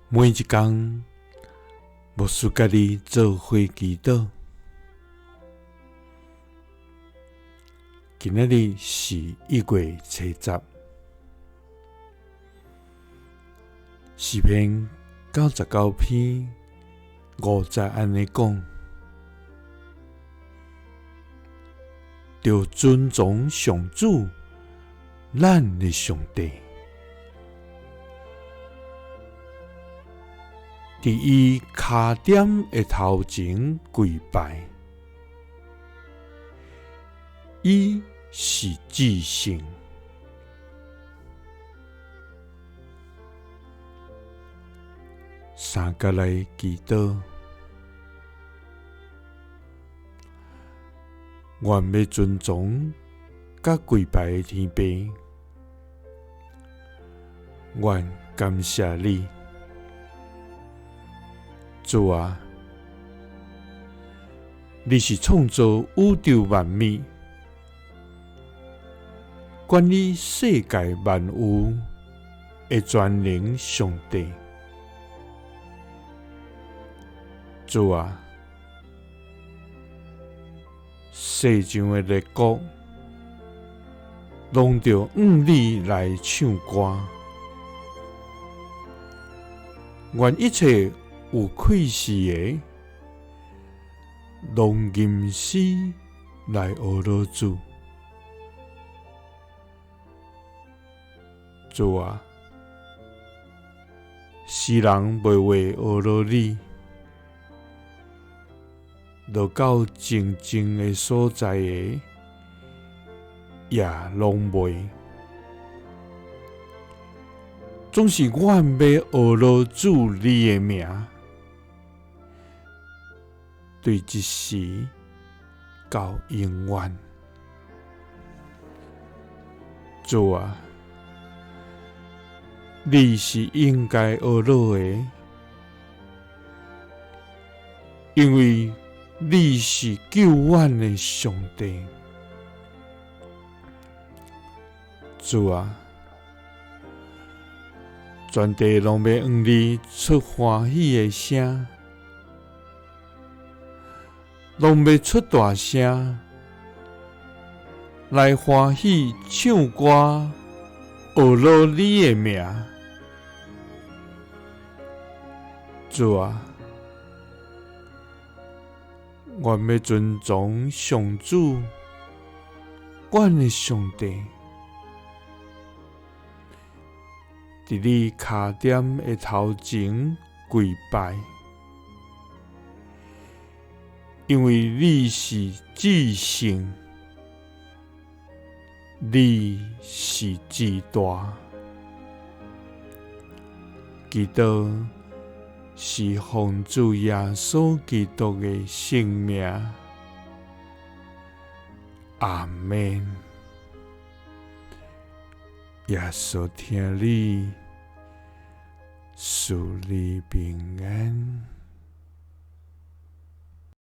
每一工，牧師佮你做伙祈禱。今仔日是1月初10，詩篇99篇5節按呢講：著尊崇上主，咱的上帝。佇伊跤點的頭前跪拜，伊是至聖。三佮來祈禱，願欲尊崇佮跪拜的天父，願感謝你。主啊，你是創造宇宙萬物、管理世界萬有的全能上帝。主啊，世上的列國攏著向你來唱歌，願一切有氣勢的，攏吟詩來呵咾主。主啊，世人袂話呵咾你，落到靜靜的所在的，也攏袂。總是阮欲呵咾主你的名，對這時到永遠。主啊，你是應該呵咾的，因為你是救阮的上帝。主啊，全地攏欲向你出歡喜的聲，攏欲出大聲來歡喜唱歌，呵咾你的名。主啊，阮欲尊崇上主，阮的上帝。佇你跤點的頭前跪拜，因為你是至聖，你是至大。祈禱是奉主耶穌基督的聖名，阿們。耶穌疼你，賜你平安。